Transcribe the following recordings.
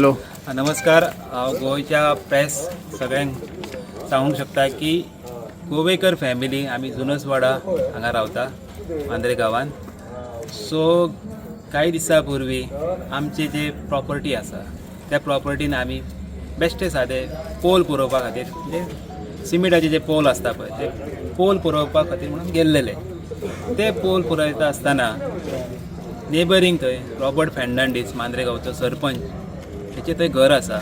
Hello. नमस्कार. हांव गोंयच्या प्रेस सगळ्यांक सांगूंक शकता की गोवेकर फॅमिली आमी जुनसवाडा हांगा रावता, मांद्रे गांवान. सो कांय दिसां पूर्वी आमची जी प्रॉपर्टी आसा, त्या प्रॉपर्टीन आमी बेश्टे सादे पोल पुरोवपा खातीर, म्हणजे सिमिटाचे जे पोल आसता पळय, ते पोल पुरोवपा खातीर म्हणून गेल्लेले. ते पोल पुरयता आसतना नेबरींग थंय रॉबर्ट फेर्नांडीस, मांद्रे गांवचो सरपंच, तेचें थंय घर आसा.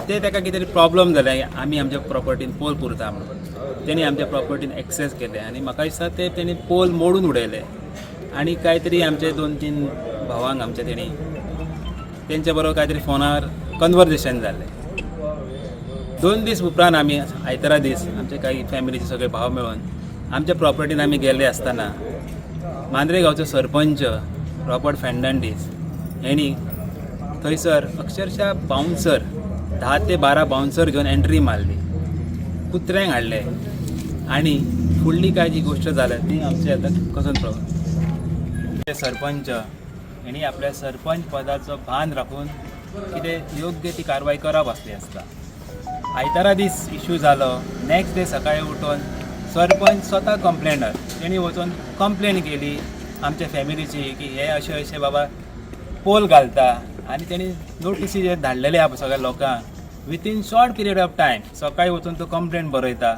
ते ताका कितें तरी प्रॉब्लम जालें, आमी आमच्या प्रॉपर्टीन पोल पुरता म्हणून. तेणी आमच्या प्रॉपर्टीन एक्सेस केले आनी म्हाका दिसता ते तेणी पोल मोडून उडयले आनी कांय तरी आमचे दोन तीन भावांक आमच्या तेणी तेंच्या बरोबर कांय तरी फोनार कन्वर्जेशन जालें. 2 दीस उपरांत आमी आयतारा दीस आमचे काही फॅमिलीचे सगळे भाव मेळून आमच्या प्रॉपर्टीन आमी गेल्ले आसतना मांद्रे गांवचो सरपंच रॉबर्ट फेर्नांडीस हेणी थंयसर अक्षरशः बाउन्सर, 10 ते 12 बाउन्सर घेवन एंट्री मारली, कुत्र्यांक हाडले आनी फुडली काय जी गोश्ट जाल्या ती आमची आतां कसन प्रॉब्लम. ते सरपंच हेणी आपल्या सरपंच पदाचो भान राखून कितें योग्य ती कारवाय करप आसली आसता. आयतारा दीस इशू जालो, नेक्स्ट डे सकाळी उठून सरपंच स्वता कंप्लेनर, तेणी वचून कंप्लेन केली आमच्या फॅमिलीची की हे अशें अशें बाबा पोल घालता. आनी तेणी नोटीसी जे धाडलेले आहा सगळ्या लोकांक, within short period of time सकाळी वचून तो कंप्लेन बरयता,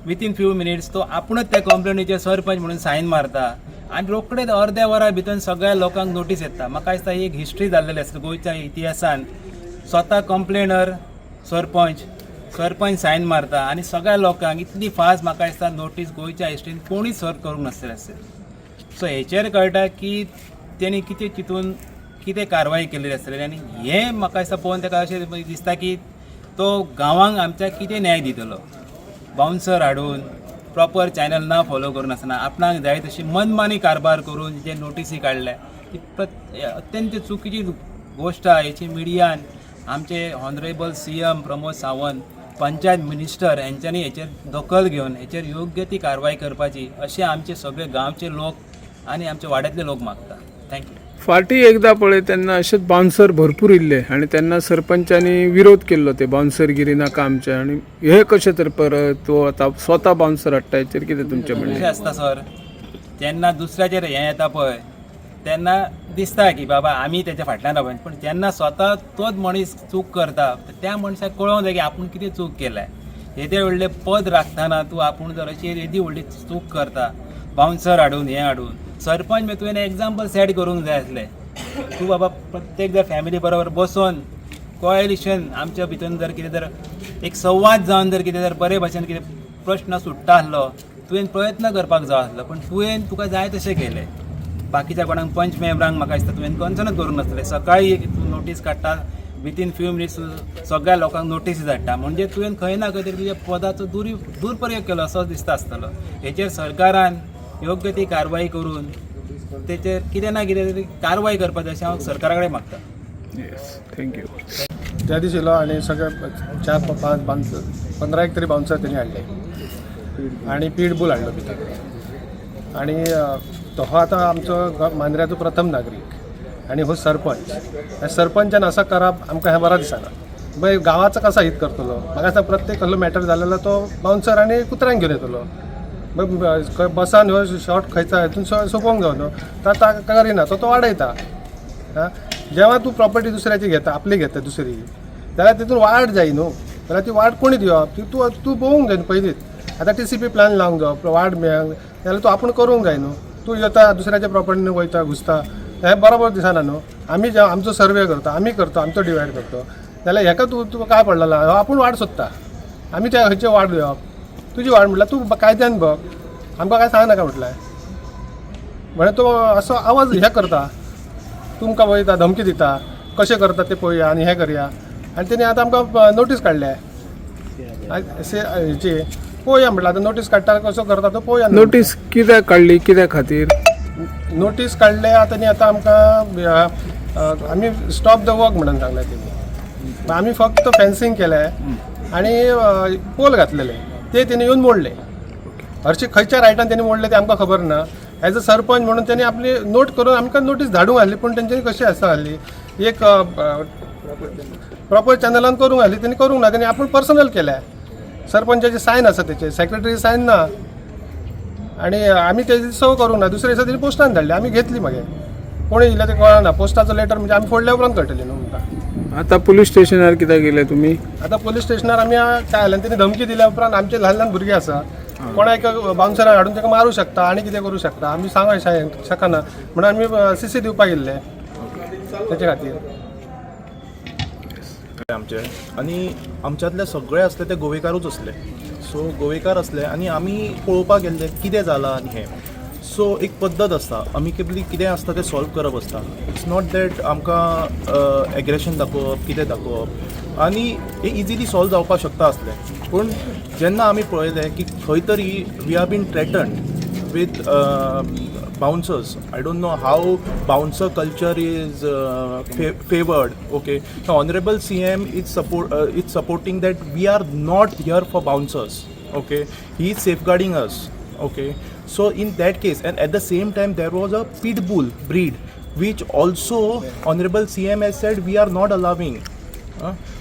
विथीन फ्यू मिनिट्स तो आपूणच त्या कंप्लेनीचेर सरपंच म्हणून सायन मारता आनी रोखडेच अर्द्या वरा भितर सगळ्या लोकांक नोटीस येता. म्हाका दिसता ही एक हिस्ट्री जाल्लेली आसा गोंयच्या इतिहासान. स्वता कंप्लेनर सरपंच, सरपंच सायन मारता आनी सगळ्या लोकांक इतली फास्ट, म्हाका दिसता नोटीस गोंयच्या हिस्ट्रीन कोणीच सर्व करूंक नासतले आसतले. सो हेचेर कळटा की तेणी कितें चिंतून कितें कारवाय केल्ली आसतली. आनी हें म्हाका दिसता पळोवन ताका अशें दिसता की तो गांवांक आमच्या कितें न्याय दितलो? बाउन्सर हाडून, प्रॉपर चॅनल ना फॉलो करून आसतना, आपणाक जाय तशी मनमानी कारभार करून जे नोटीसी काडल्या ती अत्यंत चुकीची गोश्ट आहा. हेची मिडियान आमचे honourable CM Pramod Sawant, panchayat minister हेंच्यांनी हेचेर दखल घेवन हेचेर योग्य ती कारवाय करपाची अशें आमचे सगळे गांवचे लोक आनी आमचे वाड्यांतले लोक मागता. Thank you. फाटी एकदा पळय, तेन्ना अशेच बाउन्सर भरपूर इल्ले आनी तेन्ना सरपंचानी विरोध केल्लो, ते बाउन्सरगिरी नाका आमचे. आनी हे कशें तर परत तो आतां स्वता बाउन्सर हाडटा, हेचेर कितें तुमचें कशें म्हणणें? आसता सर, जेन्ना दुसऱ्याचेर हें येता पळय तेन्ना दिसता की बाबा आमी तेच्या फाटल्यान रावप, पूण जेन्ना स्वता तोच मनीस चूक करता, त्या मनशाक कळोंक जाय की आपूण कितें चूक केल्या. येदें व्हडलें पद राखतना तूं आपूण जर अशी येदी व्हडली चूक करता, बाउन्सर हाडून, हें हाडून, सरपंच मागीर तुवें एग्जाम्पल सेट करूंक जाय आसलें. तूं बाबा प्रत्येक जर फॅमिली बरोबर बसोन कोएलिशन आमच्या भितर जर कितें जर एक संवाद जावन जर कितें जर बरे भशेन कितें प्रश्न सुट्टा आसलो, तुवें प्रयत्न करपाक जाय आसलो. पूण तुवें तुका जाय तशें केलें. बाकीच्या कोणाक पंच मेंबरांक म्हाका दिसता तुवें कन्सर्नच करूंक नासलें. सकाळी एक तूं नोटीस काडटा, विथीन फ्यू मिनिट्स सगळ्या लोकांक नोटीस धाडटा, म्हणजे तुवें खंय ना खंय तरी तुज्या पदाचो दुरुपयोग केलो असो दिसता आसतलो. हेचेर सरकारान योग्य ती कारवाय करून तेचेर कितें ना कितें तरी कारवाय करपाक जाय अशें हांव सरकारा कडेन मागता. Yes, thank you. त्या दीस येयलो आनी सगळे चार पांच बाउन्सर, 15 एक तरी बाउन्सर तेणी हाडले आनी पीटबूल हाडलो भितर. आनी तो हो आतां आमचो मांद्र्याचो प्रथम नागरीक आनी हो सरपंच. ह्या सरपंचान असो करप आमकां हें बरें दिसना. मागीर गांवाचो कसो हित करतलो? म्हाका दिसता प्रत्येक कसलो मॅटर जालेलो तो बाउन्सर आनी कुत्र्यांक घेवन येतलो. मागीर बसान ह्यो शॉर्ट खंयचा हितून सोंपोवंक जाय न्हू. तो आतां करिना, तो तो वाडयता. आं, जेव्हा तूं प्रॉपर्टी दुसऱ्याची घेता, आपली घेता दुसरी, जाल्यार तितून वाड जाय न्हू. जाल्यार ती वाड कोणी दिवप? ती तूं तूं पळोवंक जाय न्हू पयलींच. आतां टीसीपी प्लॅन लावंक जावो, वाड मेळंक जाल्यार तूं आपूण करूंक जाय न्हू. तूं येता, दुसऱ्याच्या प्रॉपर्टीन वयता, घुसता, हें बरोबर दिसना न्हू. आमी जेन्ना आमचो सर्वे करता, आमी करता, आमचो डिवायड करता, जाल्यार हेका तूं तुका काय पडलेला? हो आपूण वाड सोदता. आमी त्या खंयचे वाड दिवप? तुजी वाड म्हटल्यार तूं कायद्यान बघ, आमकां काय सांग नाका म्हटल्यार. म्हळ्यार तो असो आवाज हे करता, तुमकां वयता धमकी दिता, कशें करता ते पळोवया आनी हें करया. आनी तेणी आतां आमकां नोटीस काडल्या हेची. पळोवया म्हटल्यार आतां नोटीस काडटा, कसो करता तो पळोवया न्हू. नोटीस कित्याक काडली, कित्या खातीर? नोटीस काडले आतां न्ही. आतां आमकां आमी स्टॉप the work म्हणून सांगलें तेणी. आमी फक्त फेन्सिंग केलें आनी पोल घातलेले, ते तेणी येवन मोडले. हरशीं खंयच्या रायटान तेणी मोडले ते आमकां खबर ना. एज अ सरपंच म्हणून तेणी आपली नोट करून आमकां नोटीस धाडूंक आसली, पूण तेंच्यांनी कशी आसा आसली एक प्रॉपर चॅनलान करूंक आसली तेणी करूंक ना. तेणी आपूण पर्सनल केल्या. सरपंचाचे सायन आसा तेचे, सेक्रेटरी सायन ना आनी आमी तेजी सव करूंक ना. दुसऱ्या दिसा तेणी पोस्टान धाडली, आमी घेतली. मागीर कोणी दिल्या तें कळना. पोस्टाचो लेटर म्हणजे आमी फोडल्या उपरांत कळटलें न्हू आमकां. आता पुलीस स्टेशनार कित्याक गेले तुमी? आतां पोलीस स्टेशनार आमी काय जालें, तेणी धमकी दिल्या उपरांत आमचे ल्हान ल्हान भुरगे आसा, कोणा एक बाउन्सराक हाडून ताका मारूं शकता आनी कितें करूं शकता, आमी सांगूंक शकना म्हणून आमी सीसी दिवपाक येयल्ले तेचे खातीर. आमचे आनी आमच्यांतले सगळे आसले ते गोवेकारूच आसले. सो गोवेकार आसले आनी आमी पळोवपाक गेल्ले कितें जालां आनी हें. सो एक पद्दत आसता, अमिकेबली कितें आसता तें सॉल्व करप आसता. It's not that आमकां एग्रेशन दाखोवप, कितें दाखोवप, आनी हें इजिली सॉल्व जावपाक शकता आसलें. पूण जेन्ना आमी पळयलें की खंय तरी we are been threatened with bouncers. I don't know how bouncer culture is favored. Okay, the honorable CM is supporting that we are not here for bouncers. Okay, he is safeguarding us. Okay, so in that case, and at the same time, there was a pit bull breed, which also honorable CM has said we are not allowing.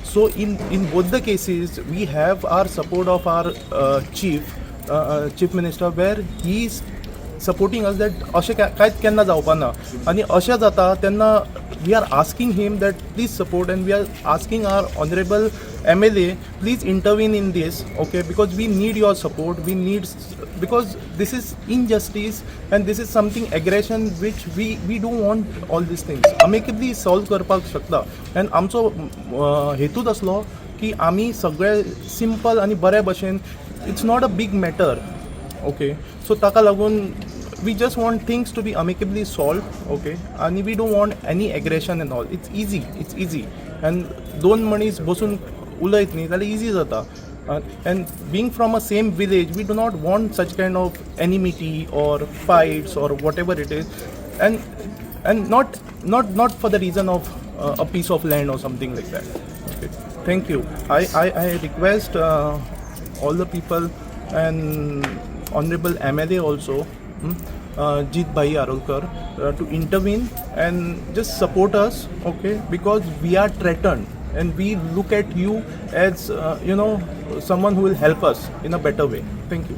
So in both the cases, we have our support of our chief minister, where he is supporting us that अशें कांयच केन्ना जावपा ना. आनी अशें जाता तेन्ना we are asking him that please support, and we are asking our honorable MLA, please intervene in this, okay, because we need your support. We need, because this is injustice and this is something aggression which we don't want. All these things amicably solve करपाक शकता. And आमचो हेतूच आसलो की आमी सगळे simple आनी बरे भशेन. It's not a big matter, okay? So ताका लागून we just want things to be amicably solve, okay? आनी we don't want any aggression and all. It's easy, it's easy. And दोन मनीस बसून उलयत न्ही जाल्यार इजी जाता. And being from a same village, we do not want such kind of enmity or fights or whatever it is, and not for the reason of a piece of land or something like that. Okay, thank you. I request all the people and honorable MLA also, Jeet Bhai Arolkar, to intervene and just support us, okay? Because we are threatened and we look at you as someone who will help us in a better way. Thank you.